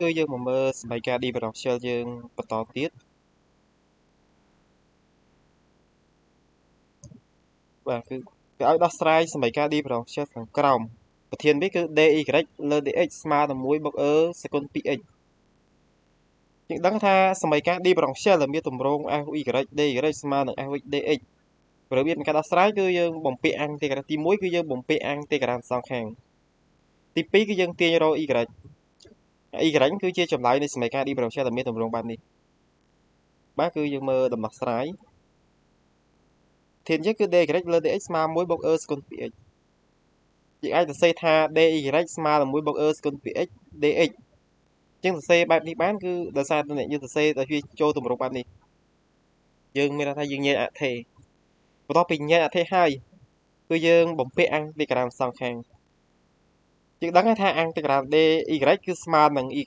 គឺយើងមកមើលសមីការ differential យើងបន្តទៀតបាទគឺគេឲ្យដោះស្រាយសមីការ differential ខាងក្រោមប្រធានវាគឺ dy លើ dx ស្មើនឹង1បូក e សេគុណ 2x យើងដឹងថាសមីការ differential ដែលមានទម្រង់ fy dy ស្មើនឹង fx dx របៀបនៃការដោះស្រាយគឺយើងបំពាក់អង់តិក្រាលទី1គឺយើងបំពាក់អង់តិក្រាលសងខាងទី2គឺយើងទាញរក y y គឺជាចម្លើយនៃសមីការ differential ដែលមានទម្រង់បែបនេះបាទគឺយើងមើលដំណោះស្រាយធានយើងគឺ dy លើ dx ស្មើ1បូក e ស្គុណ 2x យើងអាចសរសេរថា dy ស្មើនឹង1បូក e ស្គុណ 2x dx ជាងសរសេរបែបនេះបានគឺដោយសារតែយើងសរសេរដល់វាចូលទម្រង់បែបនេះយើងមានន័យថាយើងញែកអថេបន្ទាប់ពីញែកអថេហើយគឺយើងបំពាក់អង់តិក្រាលសងខាងយើងដឹងថាអង់តិក្រាល dy គឺស្មើនឹង y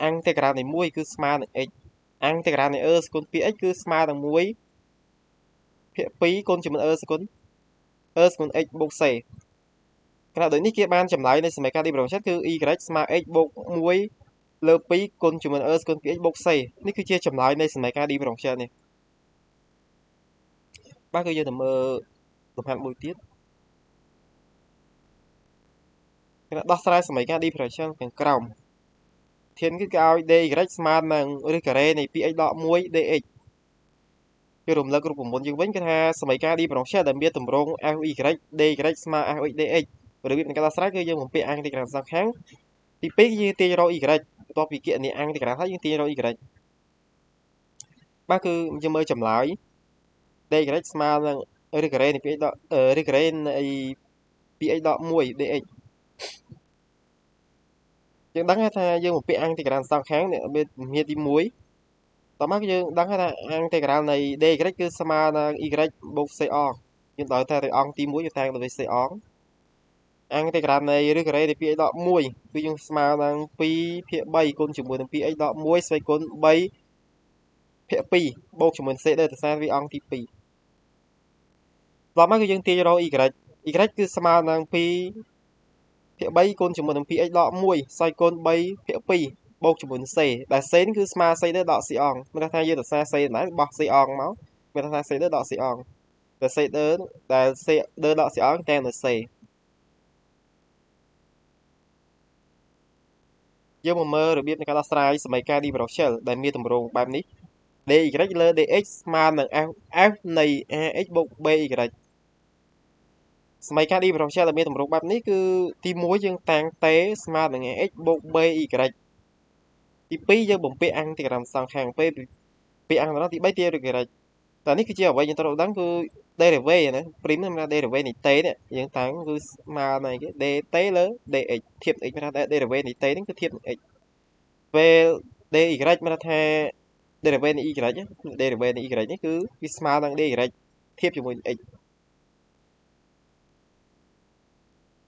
អង់តិក្រាលនៃ1គឺស្មើនឹង x អង់តិក្រាលនៃ e ស្គុណ 2x គឺស្មើនឹង1ភាគ2គុណជាមួយ e ស្គុណ e ស្គុណ x បូក c ខណៈដូចនេះគេបានចម្លើយនៃសមីការ differential គឺ y ស្មើ x បូក1លើ2គុណជាមួយ e ស្គុណ 2x បូក c នេះគឺជាចម្លើយនៃសមីការ differential នេះបាទគឺយើងទៅមើលលំហាត់មួយទៀតគេដោះស្រាយសមីការ differential ខាងក្រោមធានគឺគេឲ្យ dy ស្មើនឹងឫសការ៉េនៃ 2x ដក1 dx គេរំលឹករូបមន្តយើងវិញគឺថាសមីការ differential ដែលមានទម្រង់ fy dy ស្មើ fx dx របៀបនៃការដោះស្រាយគឺយើងបំពាក់អង់តិក្រាលសងខាងទី2គឺយើងទាញរក y បន្ទាប់ពីគណនាអង់តិក្រាលហើយយើងទាញរក y បាទគឺយើងមើលចម្លើយ dy ស្មើនឹងឫសការ៉េនៃ 2x ដកឫសការ៉េនៃ 2x ដក1 dx យើងដឹងថាយើងបំពាក់អង់តិក្រាលសងខាងនេះមានទី1តមកយើងដឹងថាអង់តិក្រាលនៃ dy គឺស្មើនឹង y បូក c អងយើងដោយតែអង្គទី1យើងតាំងដោយ c អងអង់តិក្រាលនៃឫសការ៉េនៃ 2x ដក1គឺយើងស្មើនឹង2ភាគ3គុណជាមួយនឹង 2x ដក1ស្វ័យគុណ3ភាគ2បូកជាមួយ c ដែលដោយសារវាអង្គទី2តមកគឺយើងទាញរក y y គឺស្មើនឹង2ភាគ3គុណជាមួយនឹង 2x ដក1ស្វ័យគុណ3ភាគ2បូកជាមួយនឹង c ដែល c គឺស្មើ c ទៅដក c អងមានន័យថាយើងទៅសារ c ណាបោះ c អងមកមានន័យថា c ទៅដក c អងតែ c ទៅដែល c ទៅដក c អងតែនៅ c យើងមកមើលរបៀបនៃការដោះស្រាយសមីការ differential ដែលមានទម្រង់បែបនេះ dy លើ dx ស្មើនឹង f នៃ ax បូក by សមីការ differential ដែលមានទម្រង់បែបនេះគឺទី1យើងតាំង t ស្មើនឹង ax បូក by ទី2យើងបំពាក់អង់តិក្រាលសងខាងពេលពីអង់តិក្រាលទី3ទារ y តែនេះគឺជាអ្វីយើងត្រូវដឹងគឺ derivative ណាព្រីមណា derivative នៃ t នេះយើងតាំងគឺស្មើនឹងគេ dt លើ dx ធៀប x មានថា derivative នៃ t នេះគឺធៀបនឹង x ពេល dy មានថា derivative នៃ y derivative នៃ y នេះគឺវាស្មើនឹង dy ធៀបជាមួយនឹង x